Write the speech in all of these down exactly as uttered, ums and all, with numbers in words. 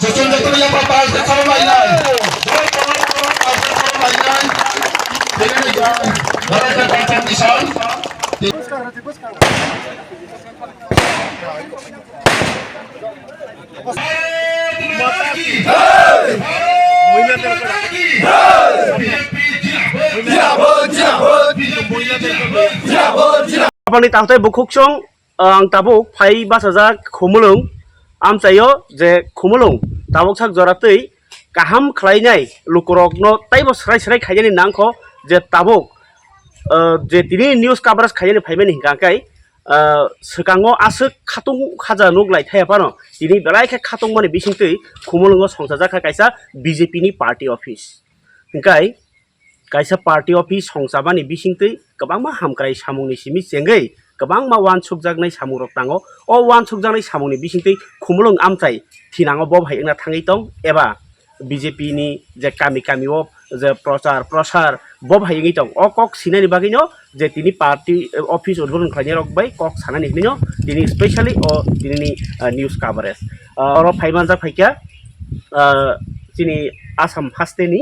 Session jotoni yang papai, session lainai. Session lainai. Ini kan, mereka datang di sana. Aboni takhtai bukhuk song, ang tabuk phai bachajak Khumulwng, amchaio je Khumulwng tabuk sak jora twi kaham khlainai lukurokno taibo srai srai khainani nangkho je tabuk, ah, je tini news coverage khainani phaimani hingka khe, ah, swkango aswk khatung khaja nuk lai thaya phano tini belai khe khatungmani bisingtwi Khumulwngo songchajak kha kaisa B J P ni party office. Hingkai kaisa party office songchabani bisingtwi kwbangma hamkrai samungni simi chengwi kwbangma uansukjaknai samungrok tango. O uansukjaknai samungni bisingtwi Khumulwng amchai thinango bo hai wngna thangwi tong eba B J P ni je kami kami o je prochar prosar bo hai wngwi tong. O kok sinani bagwino je tini party, eh, office udbodon khlainai rok bai kok sanani hinwi no tini specially o tini ni, eh, news coverage. Eh, oro phaimanjak phaikha, eh, chini Assam haste ni,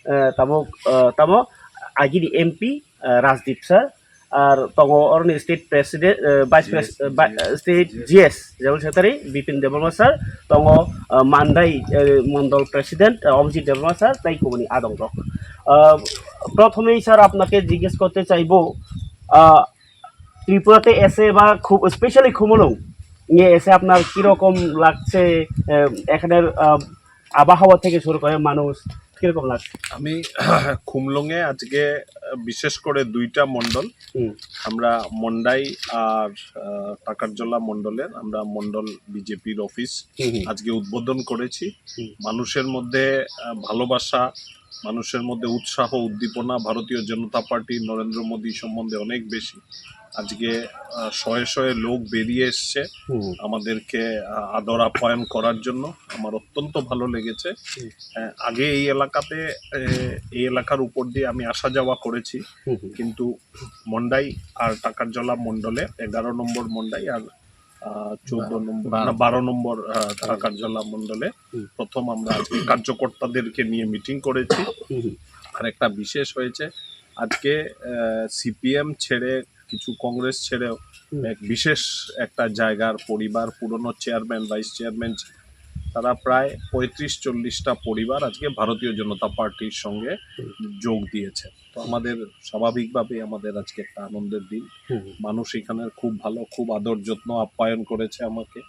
eh, tamo, eh, tamo agini M P, eh, Rajdeep sir, ar tongo oroni state president, eh, vice pres-, eh, vi-, eh, state G S, General Secretary Bipin Debbarma sir, tongo, eh, Mandai, eh, Mondol President, eh, Abhijit Debbarma sir, tai kubuni adong rok. Eh, প্রথমেই স্যার আপনাকে জিজ্ঞেস করতে চাইবো, আহ, ত্রিপুরাতে এসে বা খুব স্পেশালি খুমুলুং নিয়ে এসে আপনার কিরকম লাগছে, আহ, এখানের, আহ, আবহাওয়া থেকে শুরু করে মানুষ কিরকম লাগছে? আমি খুমলুঙে আজকে, আহ, বিশেষ করে দুইটা মণ্ডল, হুম। আমরা মন্ডাই আর, আহ, টাকারজলা মণ্ডলের আমরা মণ্ডল বিজেপির অফিস হুম, হুম। আজকে উদ্বোধন করেছি। হুম। মানুষের মধ্যে, আহ, ভালোবাসা, মানুষের মধ্যে উৎসাহ, উদ্দীপনা, ভারতীয় জনতা পার্টি, নরেন্দ্র মোদী সম্বন্ধে অনেক বেশি। আজকে, আহ, শয়ে শয়ে লোক বেরিয়ে এসছে হুম। আমাদেরকে, আহ, আদর আপ্যায়ন করার জন্য। আমার অত্যন্ত ভালো লেগেছে। হুম। আহ, আগে এই এলাকাতে, আহ, এই এলাকার উপর দিয়ে আমি আসা যাওয়া করেছি, হুম, হুম। কিন্তু মন্ডাই আর টাকারজলা মণ্ডলে, এগারো নম্বর মন্ডাই আর, আহ, চোদ্দ নম্বর, বারো। না, বারো নম্বর, আহ, হুম। টাকারজলা মণ্ডলে হুম। প্রথম আমরা আজকে কার্যকর্তাদেরকে নিয়ে মিটিং করেছি। হুম, হুম। আর একটা বিশেষ হয়েছে, আজকে, আহ, সিপিএম ছেড়ে কিছু কংগ্রেস ছেড়েও হুম। এক বিশেষ একটা জায়গার পরিবার, পুরনো চেয়ারম্যান, ভাইস চেয়ারম্যান, তারা প্রায় পঁয়ত্রিশ চল্লিশটা পরিবার আজকে ভারতীয় জনতা পার্টির সঙ্গে হুম। যোগ দিয়েছে। তো আমাদের স্বাভাবিকভাবেই আমাদের আজকে একটা আনন্দের দিন। হুম। মানুষ এখানে খুব ভালো, খুব আদর যত্ন আপ্যায়ন করেছে আমাকে।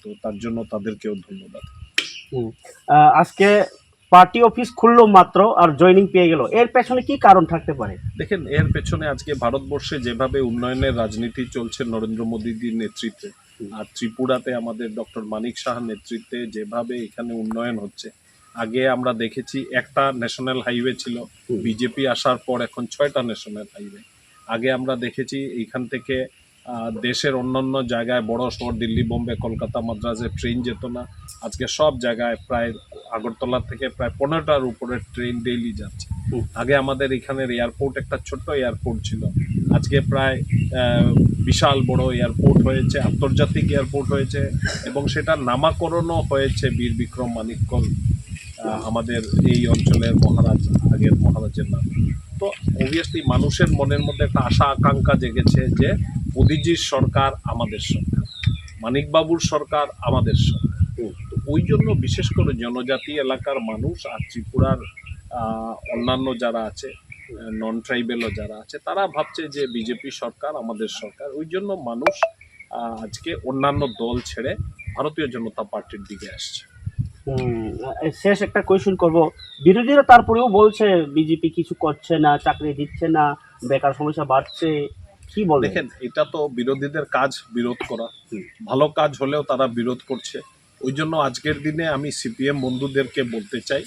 তো তার জন্য তাদেরকেও ধন্যবাদ। হুম। আহ, আজকে পার্টি অফিস খুললো মাত্র আর জয়েনিং পেয়ে গেল, এর পেছনে কি কারণ থাকতে পারে? দেখেন, এর পেছনে আজকে ভারতবর্ষে যেভাবে উন্নয়নের রাজনীতি চলছে নরেন্দ্র মোদীজির নেতৃত্বে, হুম। আর ত্রিপুরাতে আমাদের ডক্টর মানিক সাহার নেতৃত্বে যেভাবে এখানে উন্নয়ন হচ্ছে, আগে আমরা দেখেছি একটা ন্যাশনাল হাইওয়ে ছিল, হুম। বিজেপি আসার পর এখন ছয়টা ন্যাশনাল হাইওয়ে। আগে আমরা দেখেছি এইখান থেকে, আহ, দেশের অন্যান্য জায়গায় বড় শহর দিল্লি, বোম্বে, কলকাতা, মাদ্রাজে ট্রেন যেত না। আজকে সব জায়গায় প্রায় আগরতলা থেকে প্রায় পনেরোটার উপরে ট্রেন ডেইলি যাচ্ছে। হুম। আগে আমাদের এখানের এয়ারপোর্ট একটা ছোট্ট এয়ারপোর্ট ছিল, আজকে প্রায়, আহ, বিশাল বড় এয়ারপোর্ট হয়েছে, আন্তর্জাতিক এয়ারপোর্ট হয়েছে এবং সেটার নামকরণও হয়েছে বীর বিক্রম মানিক্য, আহ, আমাদের এই অঞ্চলের মহারাজ, আগের মহারাজের নাম। তো অবভিয়াসলি মানুষের মনের মধ্যে একটা আশা আকাঙ্ক্ষা জেগেছে যে মোদিজির সরকার আমাদের সরকার, মানিকবাবুর সরকার আমাদের সরকার। হুম। তো ওই জন্য বিশেষ করে জনজাতি এলাকার মানুষ আর ত্রিপুরার, আহ, অন্যান্য যারা আছে, নন ট্রাইবেলও যারা আছে, তারা ভাবছে যে বিজেপি সরকার আমাদের সরকার। ওই জন্য মানুষ, আহ, আজকে অন্যান্য দল ছেড়ে ভারতীয় জনতা পার্টির দিকে আসছে। হুম, আহ, শেষ একটা কোয়েশ্চেন করব। বিরোধীরা তারপরেও বলছে বিজেপি কিছু করছে না, চাকরি দিচ্ছে না, বেকার সমস্যা বাড়ছে, কি বলবেন? দেখেন, এটা তো বিরোধীদের কাজ বিরোধ করা। হুম। ভালো কাজ হলেও তারা বিরোধ করছে। ওই জন্য আজকের দিনে আমি সিপিএম বন্ধুদেরকে বলতে চাই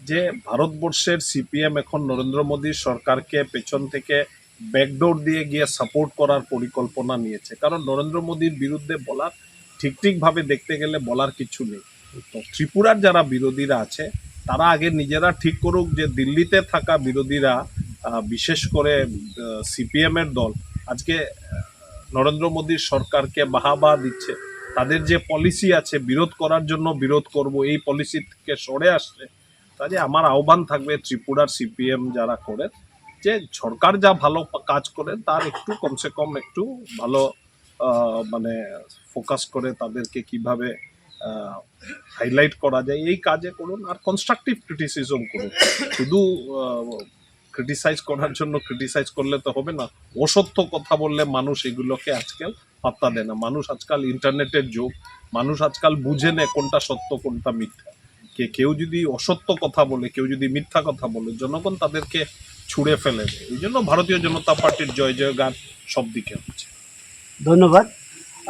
যে ভারতবর্ষের সিপিএম এখন নরেন্দ্র মোদী সরকারকে পেছন থেকে ব্যাকডোর দিয়ে গিয়ে সাপোর্ট করার পরিকল্পনা নিয়েছে, কারণ নরেন্দ্র মোদীর বিরুদ্ধে বলার, ঠিক ঠিকভাবে দেখতে গেলে বলার কিছু নেই। তো ত্রিপুরার যারা বিরোধীরা আছে, তারা আগে নিজেরা ঠিক করুক যে দিল্লিতে থাকা বিরোধীরা, আহ, বিশেষ করে, আহ, সিপিএম এর দল আজকে, আহ, নরেন্দ্র মোদীর সরকারকে বাহবা দিচ্ছে, তাদের যে পলিসি আছে, বিরোধ করার জন্য বিরোধ করব, এই পলিসি থেকে সরে আসছে। কাজে আমার আহ্বান থাকবে ত্রিপুরার সিপিএম যারা করেন, যে সরকার যা ভালো পা-, কাজ করেন, তার একটু কমসে কম একটু ভালো, আহ, মানে, ফোকাস করে তাদেরকে কিভাবে, আহ, হাইলাইট করা যায়, এই কাজে করুন। আর কনস্ট্রাকটিভ ক্রিটিসিজম করুন। শুধু, আহ, ক্রিটিসাইজ করার জন্য ক্রিটিসাইজ করলে তো হবে না। অসত্য কথা বললে মানুষ এগুলোকে আজকাল পাত্তা দেয় না। মানুষ আজকাল ইন্টারনেটের যুগ, মানুষ আজকাল বুঝে নেয় কোনটা সত্য, কোনটা মিথ্যা। কে, কেউ যদি অসত্য কথা বলে, কেউ যদি মিথ্যা কথা বলে, জনগণ তাদেরকে ছুঁড়ে ফেলে দেয়। এই জন্য ভারতীয় জনতা পার্টির জয় জয়গান সব দিকে হচ্ছে। ধন্যবাদ।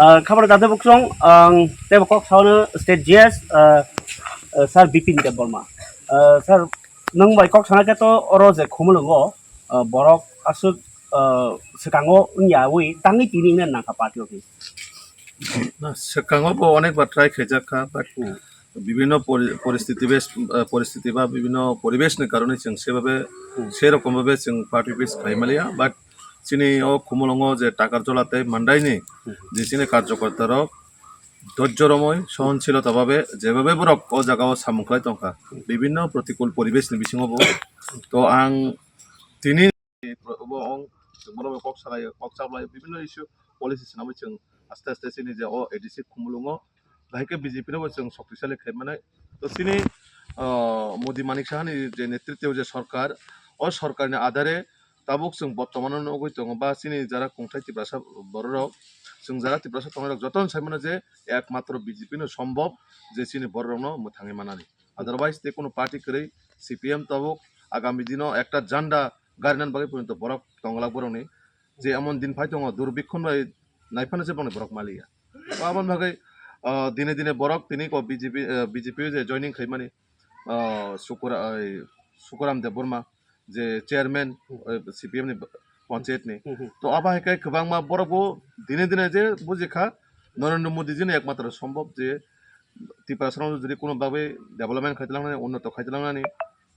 আহ, খাবার দাদা বকসং, আং, tei bo kok saono state G S, ah, ah, Sir Bipin Debbarma. Ah, sir, nwng bai kok sana khe to oro je Khumulwngo, ah, borok aswk, ah, swkango wngya wi tangwi tini wngna nangkha party office. Na, swkango bo onek bar try khaijak kha, but Hmm. bibhinno pori-, poristiti bes-, ah, poristiti ba bibhinno poribeshni karone chwng sebabe, Hmm. serokom babe chwng party office khai maliya, but chini o Khumulwngo je Takarjola tei Mandaini Hmm. je chini karjokorta rok, Dojjo romoi, sohonsilota babe, jebabe borok o jaga o samung khlai tongkha, bibhinno protikul poribesh ni bisingo bo. To ang tini bo ong, borok bai kok salai, kok chaplai, bibhinno issue policy swnamwi chwng aste aste chini je o A D C Khumulwngo, bahai khe B J P no bo chwng shoktisali khlai mannai. To chini, ah, Modi Manik Saha ni je netritwo je sorkar, o sorkar ni adare tabuk chwng bortomano nugwi tongo ba chini jara kungthai Tiprasa bororok, chwng jara Tiprasa tongnai rok jotono sai mano je ekmatro B J P no sombhob je chini bororokno mwthangwi manani. Otherwise tei kono party kwrwi C P M tabuk agami dino ekta janda garinani bagwi porjonto borok tongglak borokni je emon din phai tongo durbikhon bai naiphano se borokni borok maliya. To aboni bagwi, ah, dine dine borok tini ko B J P, ah, B J P je joining khaimani, ah, Sukura-, ai, Sukuram Debbarma, je chairman, eh, C P M ni panchayat ni. Hmm, hmm. To abo hai khe kwbangma borok bo dine dine je buji kha, Narendra Modi ji ni ekmatro sombhob je Tiprasa rok jodi kono bagwi development khai langnani, unnoto khai langnani.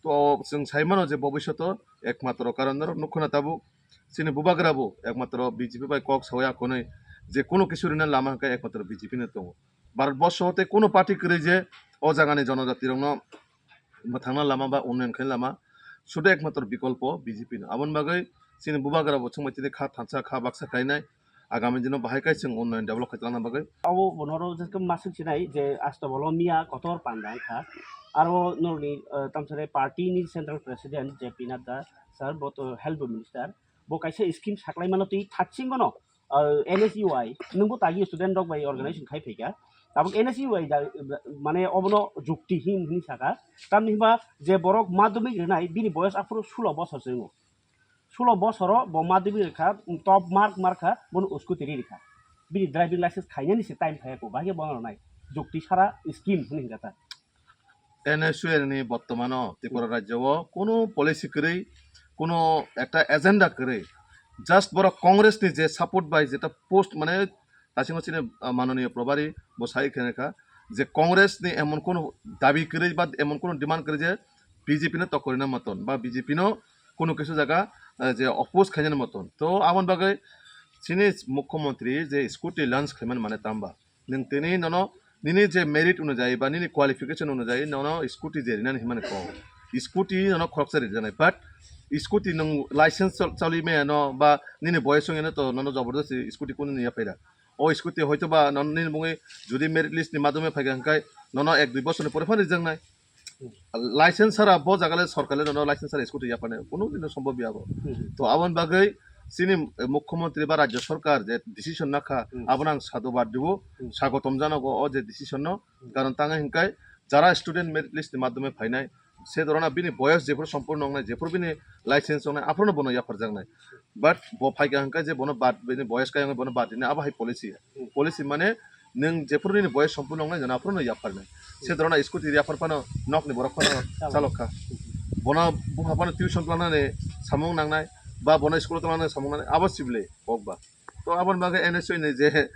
To chwng sai mano je bobishoto ekmatro karon norok nukho na tabuk chini bubagra bo ekmatro B J P bai kok sawi akhonwi je kono kisu rina lama hwnkhe ekmatro B J P no tongo. Bharat borsho tei kono party kwrwi je o jagani jonojati rokno mwthangna lama ba unnayan khaina lama sudu ekmatro bikolpo B J P no. Aboni bagwi chini bubagra bo chwngbai tini kha thansa kha baksa khainai agami dino bahai khe chwng unnayan develop khai tongna bagwi. Abo bo norok jeske masuk sinai je asto bolo miya kotor panda wngkha. Aro norokni, eh, tamsare party ni central president J P Nadda sir, bo to health minister, bo kaisa scheme saklai mano twi thatching bono, ah, N S U I, nwngbo tagi student rok bai organization khai phaikha. Tabuk N S U I da, mane obono jukti hin hin saka. Tamni hwnba je borok madhyamik rwnai bini boyos aphuru sulo bosor se wngo. Sulo bosoro bo madhyamik rwkha, top mark markha, bono scooty ri rikha. Bini driving license khainani se time phaiya ko, bahai khe bono rwnai. Jukti sara scheme hwnwi hwnkha ta. N S U I ni bortomano Tripura rajyo o kono policy kwrwi, kono ekta agenda kwrwi, just borok Congress ni je support bai jeta post mane tasingo chini, ah, manoniyo Probari bo sai khe kha je Congress ni emon kono dabi kwrwi ba emon kono demand kwrwi je B J P no tokorina moton ba B J P no kono kisu jaga, ah, je oppose khainani moton. To aboni bagwi chini mukhyamantri je scooty launch khaimani mane tamba. Nwng tini nono nini je merit onujai ba nini qualification onujai nono scooty je rinani himani kok. Scooty nono khoroksa rijaknai, but scooty nwng license chal-, chalwi maya no ba nini boyes wngya no to nono jabardasti scooty kunu ya phaida. O scooty hoito ba nono nini mungwi jodi merit list ni madhyome phaikha hwnkhe nono ek dui bosor ni pore phano rijaknai. License sara bo jaga le sorkar le nono license sara scooty yapharnai kunu din sombhob ya bo. Hmm. To aboni bagwi chini, eh, mukhyamantri ba rajya sorkar je decision nakha, Hmm. abono ang sadhubad dibo, Hmm. sagotom janogo o je decision no. Hmm. Karon tangwi hwnkhe jara student merit list ni madhyome phainai se dorana bini boyos jephuru sompurno wngnai, jephuru bini license wngnai, aphuru no bono yapharjaknai. But bo phaikha hwnkhe je bono bad, bini boyos kayangwi bono bad rinai, abo hai policy. Hmm. Policy mane nwng jephuru nini boyos sompurno wngnai jana aphuru no yapharnai. Se dorana scooty yapharphano nokni borok phano Chalo. chalok kha. Bono bupha phano tuition tlangnani samung nangnai, ba bono school tlangnani samung nangnai, abo sibile kok ba. To aboni bagwi N S U I ni je,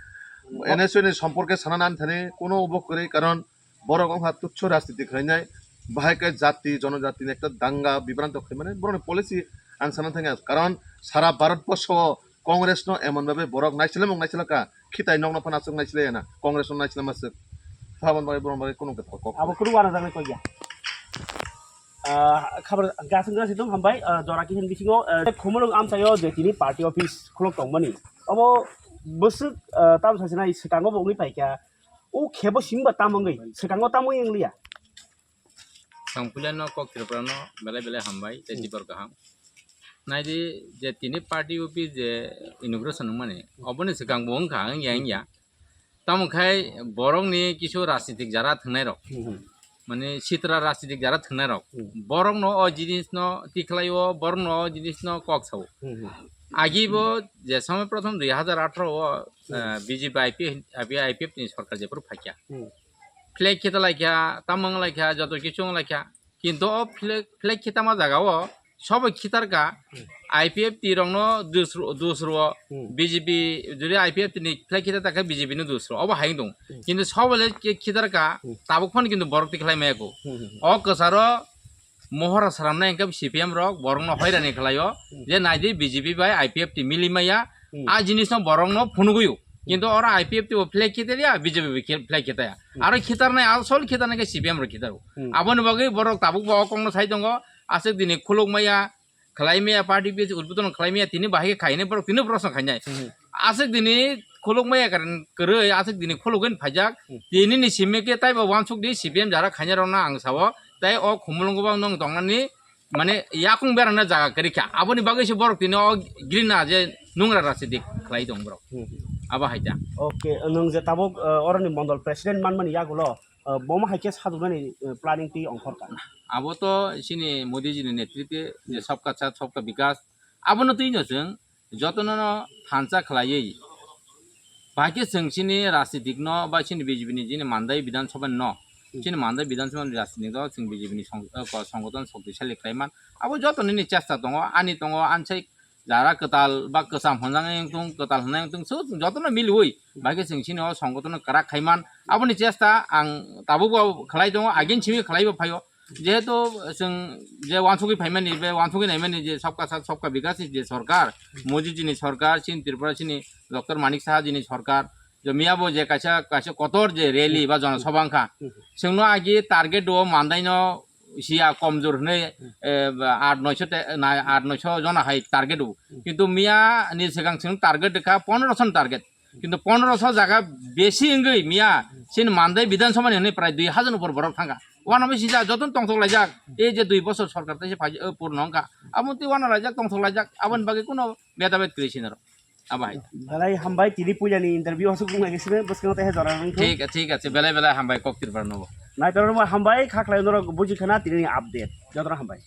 N S U I ni somporke sana nani thani kuno bo kwrwi, karon borok wngkha tuchho rajniti khlainai, bahai khe jati, jonojati ni ekta danga, bibranto khaimani borokni policy ang sana thangya, karon sara Bharat borsho o Congress no emon babe borok naichile mung naichile ka, khitai nok no phano aswk naichile ya na, Congress no naichile maswk. Sabon bai borok bai kunu kok. Abo kunu wana jagni kok ya. Ah, khabar gasung gasung dong hambai, ah, jora kihin bisingo, ah, khumulung amchayo je tini party office khulok tongmani. Abo bwswk, ah, tam sasina swkango bo wngwi paikha. O khebo simba tam wngwi, swkango tam wngwi wngliya. Tongpilano kok Tripura no belai belai hambai, tei Hmm. jibor kaham. Naidi je tini party office je inauguration wngmani, oboni swkang bo wngkha, wngya, wngya. Tamo khai borokni kisu rajnitik jara thwngnairok, Hmm, hmm. mane sitra rajnitik jara thwngnairok, Hmm. borokno o jinisno tikhlaio, borokno o jinisno kok sao. Hmm, hmm. Agi bo je samay prothom dui hajar atharo o, Hmm. eh, B J P I P, I P F ni sorkar jephuru phaikha. Hmm. Flag khita laikha, tamo wng laikha, joto kisu wng laikha. Kintu o flag, flag khitama jaga o sobo khitarka, Hmm. I P F T rokno dusro, dusro, Hmm. B J P, jodi I P F T ni flag khita takha B J P no dusro, obo hai wng tong. Hmm. Kintu sobo le khe khitarka, Hmm. tabuk phano kintu borok tikhlai maya ko. Hmm, hmm, hmm. O kwcharo mohora sramnai hwnkhe C P M rok borokno hoirani khlaio, Hmm. je naidi B J P bai I P F T mili maya, Hmm. a jinisno borokno phunugwi o. Kintu oro I P F T bo flag khita ya, B J P bo khe-, flag khita ya. Hmm. Aro khitarnai, asol khitarnai khe C P M rok khitaro. Hmm. Aboni bagwi borok tabuk bo o kokno sai tongo, aswk dini khuluk maya, khlai maya, party office udbodon khlai maya, tini bahai khe khainai borok, tini borok song khainai. Hmm. Aswk dini khuluk maya karen kwrwi, aswk dini khuluk wngwi phaijak, Hmm. tini ni simi khe taibo wansuk di C P M jara khainai rokno ang sao, tei o khumulungo bo nwng tongnani, mane yakung berana jaga kwrwi kha. Aboni bagwi se borok tini o green na je nungra rasi dik khlai tong borok. Hmm. Abo hai ta. Okay, nwng je tabuk, uh, oroni mondol president manmani yagulo, uh, bomo hai khe saduknani, uh, planning twi ongkhor kha. Abo to chini Modi ji ni netritwe je Hmm. sabka saath sabka bikas, abono twi no chwng jotono no thansa khlaiwi. Bahai khe chwng chini rajnitik no ba chini B J P ni chini Mandai Bidhan Sabha no, Hmm. chini Mandai Bidhan Sabha ni rajnitik no chwng B J P ni song-, eh, ko-, songothon shoktisali khlai man. Abo joto nini chesta tongo, ani tongo, ani sai jara kwtal ba kwcham hwnjak wng tong, kwtal hwnjak wng tong, so joto no miliwi. Bahai khe chwng chini o songothon no kwrak khai man. Aboni chesta ang tabuk bo khlai tongo, again simi khlai bo phaio. Jehetu chwng je wansugwi phaimani, be wansugwi naimani je sabka saath sabka bikas ni je sorkar, Modi ji ni sorkar, chini Tripura chini Doctor Manik Saha ji ni sorkar, je miya bo je kaisa, kaisa kotor je rally ba jona sabha wngkha, chwngno agi target o Mandai no siya komjor hwnwi, eh, aat noisho te-, na-, aat noisho jona hai target o. Kintu miya ni swkang chwng target kha pondroso ni target. Kintu pondroso jaga besi wngwi miya chini Mandai Bidhan Sabha ni hwnwi prai dui hajar upor borok thangkha. Uanamo sijak, jotono tongthok laijak. Ei je dui bosor sorkar teisa phai, eh, purno wngkha. Abo tei uanalaijak, tongthok laijak. Aboni bagwi kuno bedabed kwrwi sinaro. Abo hai. Belai hambai, tini puila ni interview asuk bung lagi sini, bwskango tei jora nang thung. Thik, thik ache, belai belai hambai kok Tripura no. Naitor no hambai, kha khlai norok buji khana tini ni update. Jotono hambai.